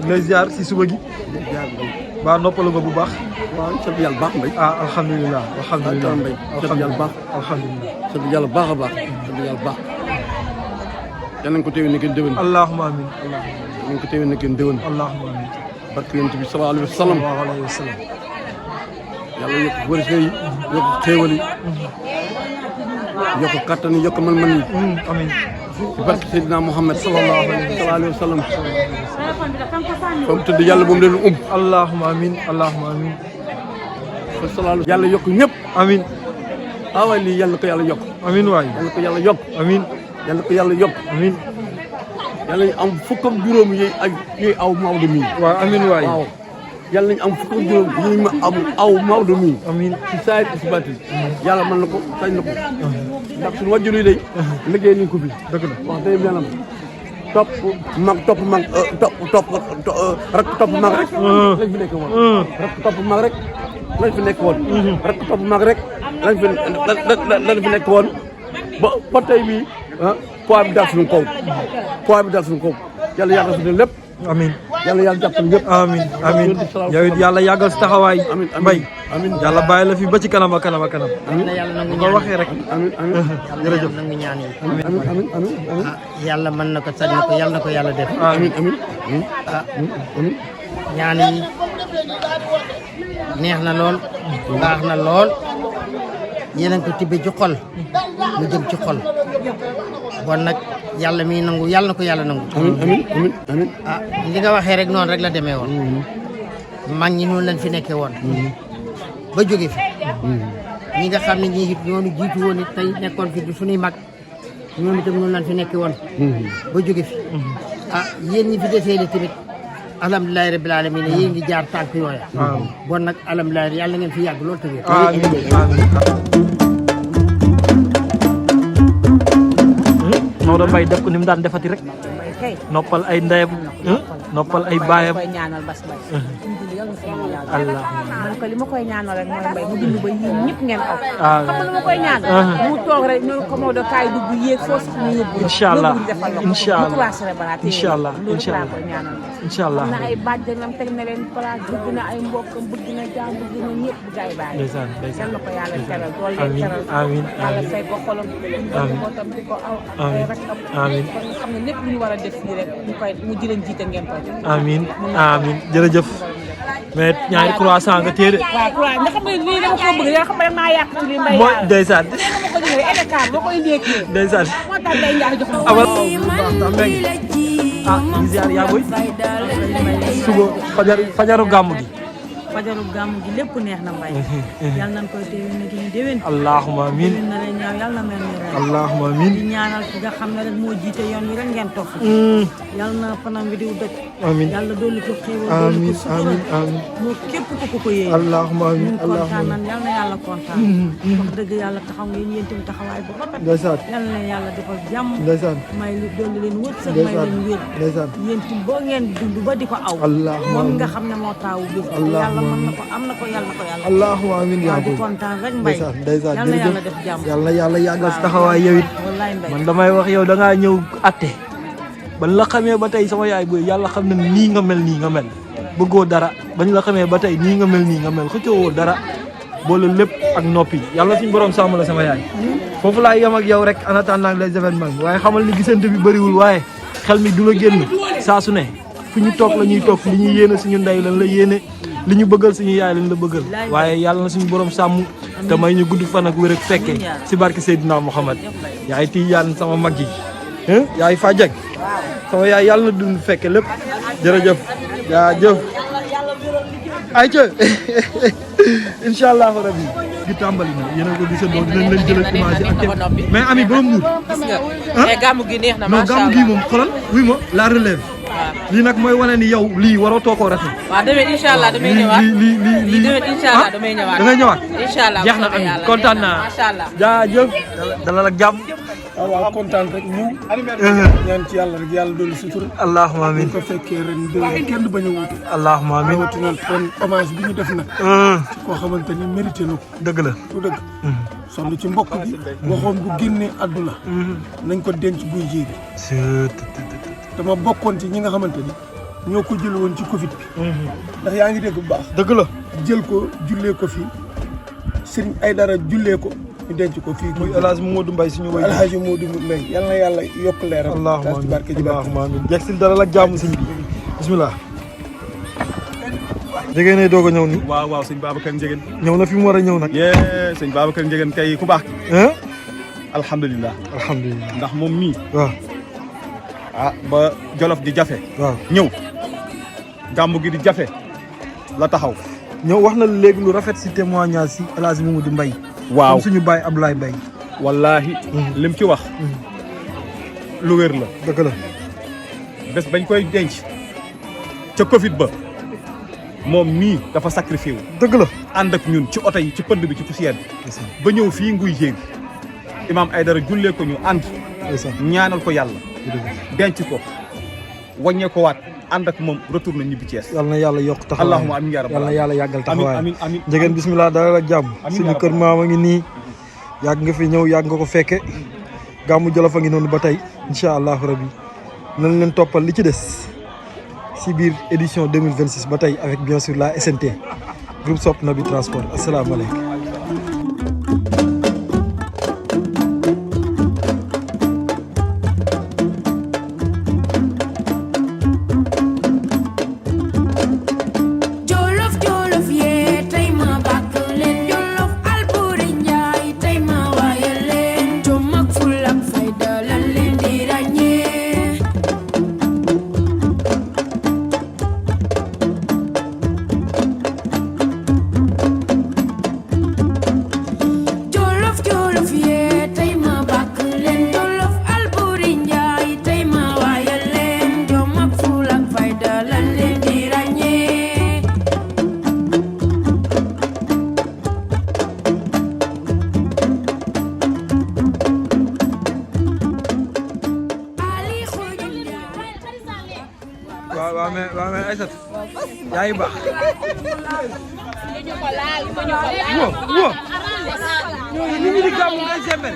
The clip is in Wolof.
lay ziar si suba gi. ba noppalu nga bu baax. waaw sant yàlla baax mbay. alhamdulilah alhamdulilah mbay sant yàlla baax. alhamdulilah sant yàlla baax a baax. sant yàlla baax. yal nañu ko teewee ne kenn déwén. allahumma amin. yal nañu ko teewee ne kenn déwén. allahumma amin. barke yonent bi sallallahu alayhi wa sallam. sallallahu alayhi wa sallam. yàlla yokk wërsëg yi. yokk xéewal yi. yokk kattan yi yokk mën-mën yi. amin. ci barke Seydina Muhammad sallallahu alayhi wa sallam. fa mu tëdd yàlla moom leen allahumma amin. allahumma amin. yàlla yokk ñëpp. amin. waaye lii yàlla ko yàlla yokk. amin waay. yàlla ko yàlla yokk. amin. yàlla ko yàlla yokk. amin. yàlla ñu am fukk ak juróom yooyu aw Maodo mii. waaw amin waay. waaw yàlla nañu am fukk ak juróom yooyu ma am aw Maodo mii. amin. ci saa yi ci baatin. yàlla mën na ko sañ na ko. ndax suñu wàjjur yi day liggéey nañ ko fi. dëgg la wax dëgg yàlla topp mag topp mag rek topp mag rek. lañ fi nekk woon. rek topp mag rek lañ fi nekk woon. rek topp mag rek lañ fi nekk woon ba tey bii poids bi daal suñu kaw. poids bi daal suñu kaw yàlla yàggal suñu lépp. amin. yàlla yàlla jàppale ñëpp. amin amin. yow it yàlla yàggal si taxawaay. amin mbay. amin yàlla bàyyi la fi ba ci kanam a kanam a kanam. na yàlla nangu nga waxee rek. amin amin jërëjëf. nangu ñaan yi. amin amin amin amin yàlla mën na ko sañ na ko yàlla na ko yàlla def. amin amin amin ñaan yi neex na lool baax na lool yéen a ngi ko tibbee ci xol mu jëm ci xol bon nag yàlla mi nangu yàlla na ko yàlla nangu. amin amin amin amin li nga waxee rek noonu rek la demee woon. mag ñi noonu lañ fi nekkee woon. ba jóge fi. ñi nga xam ne ñii it ñoonu jiitu woon it tey nekkoon fi du suñuy mag ñoom itam noonu lañ fi nekkee woon. ba jóge fi. yéen ñi fi desee li tamit alhamdulilah rabbil alamin yéen ngi jaar tànk yooya. bon nag alhamdulilah yàlla ngeen fi yàgg lool tamit. Maodo Mbaye def ko ni mu daan defati rek. noppal ay ndeyam. noppal ay baayam. koy ñaanal bas bay allah man ko li ma koy ñaanal rek mooy mbay mu dund ba yéen ñëpp ngeen aw ah xam nga lu ma koy ñaanal mu toog rek ñu ko Maodo kaay dugg yéeg foo sax ñu yóbbu incha allah incha mu allah classé baraat incha allah loolu laa koy ñaanal incha allah am na ay bàjjanam teg na leen place bëgg na ay mbokkam bëgg na jaam bëgg na ñëpp bu gaay baay ndeysaan yal ndeysaan na ko yàlla teral dool leen amiin teral amiin yàlla fay ko xolam bootam di ko aw ay rakkam amiin kon nga xam ne lépp lu ñu war a def fii rek ñu koy mu di leen jiite ngeen koy def amiin amiin jërëjëf mais ñaari croissant nga téere waaw croix nga xam ne lii dama ko bëgg nga xam ne maa yàq lii mbay mooy ndeysaan dama ko jëlee élécar boo koy ndékkee ndeysaan moo tax day ñaar jox abal ñu ziar yaa boy suba fajaru gàmmu gi fajaru gàmmu gi lépp neex na mbay yal nañ koy teew na gi déwén allahumma amin déwén na leen ñaaw yal na mel ni ren allahumma amin di ñaanal ki nga xam ne rek moo jiite yoon wi rek ngeen topp yal na fanam bi diw dëkk amin yàlla dolli ko xéewal amin dolli ko sutura amin amin moo képp ko yéey allahumma amin ñun kontaan nan yal na yàlla kontaan wax dëgg yàlla taxaw ngeen yéen tamit taxawaay bu rafet ndeysaan yal na leen yàlla defal jàmm ndeysaan may lu dolli leen wërsëg may leen wér ndeysaan yéen tim boo ngeen dund ba di ko aw allahumma moom nga xam ne moo taawu bi yàlla mën na ko am na ko yàlla na ko yàlla allahumma amin yaa waaw di boy kontaan rek mbay ndeysaan ndeysaan yal na yàlla def jàmm yal na yàlla yàggal si taxawaay yow it wallaay mbay man damay wax yow da ngaa ñëw atte bañ la xamee ba tey sama yaay booy yàlla xam ne nii nga mel bëggoo dara bañ la xamee ba tey nii nga mel xëccoo dara boole lépp ak noppi yàlla suñu borom sàmm la sama yaay foofu laay yem ak yow rek en attendant les événements waaye xamal ni gisante bi bëriwul waaye xel mi du la génn saa su ne fu ñu toog la ñuy toog li ñuy yéene suñu ndey lan la yéene li ñu bëggal suñu yaay lañ la bëggal waaye yàlla na suñu borom sàmm te may ñu gudd fan ak wér ak fekke si barke Seydina Muhammad yaay Tijaan sama mag yi yaay Fajek sama yaay yàlla na dund fekke lépp jërëjëf jaajëf ayca incha allahu rabi gi tàmbali na yéen a ko gisandoo dinañ leen jëlal image yi ak mais ami borom Mbour mais gàmmu gi neex na non macha allah gàmmu gi moom xoolal wuy ma la relève lii nag mooy wane ni yow lii waroo too koo rafet waaw demee incha allah damay ñëwaat lii demee incha allah damay ñëwaat da ngay ñëwaat incha allah jeex na ami kontaan naa macha allah jaajëf dalal ak jàmm waaw kontaan rek ñëw ñaan ci yàlla rek yàlla dolli sutura allahumma amiin ko fekkee ren déwén kenn du bañ a wuute allahumma amiin rawatina ren hommage bi ñu def nag ci koo xamante ni mérité na ko dëgg la du dëgg sonn ci mbokk bi waxoon bu génnee àdduna nañ ko denc buy jéeri dama bokkoon ci ñi nga xamante ni ñoo ko jël woon ci Covid bi ndax yaa ngi dégg bu baax dëgg la jël ko jullee ko fii Serigne Aïdara jullee ko ñu denc ko fii muy El Hadj Modou Mbaye suñu way El Hadj Modou Mbaye yal na yàlla yokk leeram allahumma ci barke ji barke allahumma amiin yegg si dalal ak jàmm sëñ bi bismillah jege ne doog a ñëw ni waaw waaw sëñ Babacar Ndiéguène ñëw na fi mu war a ñëw nag yee sëñ Babacar Ndiéguène kay ku baax alhamdulilah alhamdulilah ndax moom mii waaw ba Jolof di jafe waaw ñëw gàmmu gi di jafe la taxaw ñëw wax na léegi lu rafet si témoignage si El Hadj Mamadou Mbaye waaw comme suñu baay Abdoulaye Mbaye wallaahi lim ci wax lu wér la dëgg la bés bañ koy denc ca Covid ba moom mii dafa sacrifié wu dëgg la ànd ak ñun ci oto yi ci pënd bi ci poussière bi ba ñëw fii nguy jéegi Imam Aïdara jullee ko ñu ànd ñaanal ko yàlla denc ko wàññee ko waat ànd ak moom retourné ñibbi Thiès yal na yàlla yokk taxawaay allahumma amiin yaa rabbal yal na yàlla yàggal taxawaay amiin amiin Ndiéguène bismillah dalal ak jàmm suñu kër maama ngi nii yàgg nga fi ñëw yàgg nga ko fekke gàmmu Jolof a ngi noonu ba tey incha allahu rabbi nañ leen toppal li ci des si biir édition 2026 ba tey avec bien sûr la SNT groupe Sopp Nabi Transport asalaamaaleykum waaw mais Aïssata yaa ngi baax ñooñu ñu ngi di gàmmu ngay sembel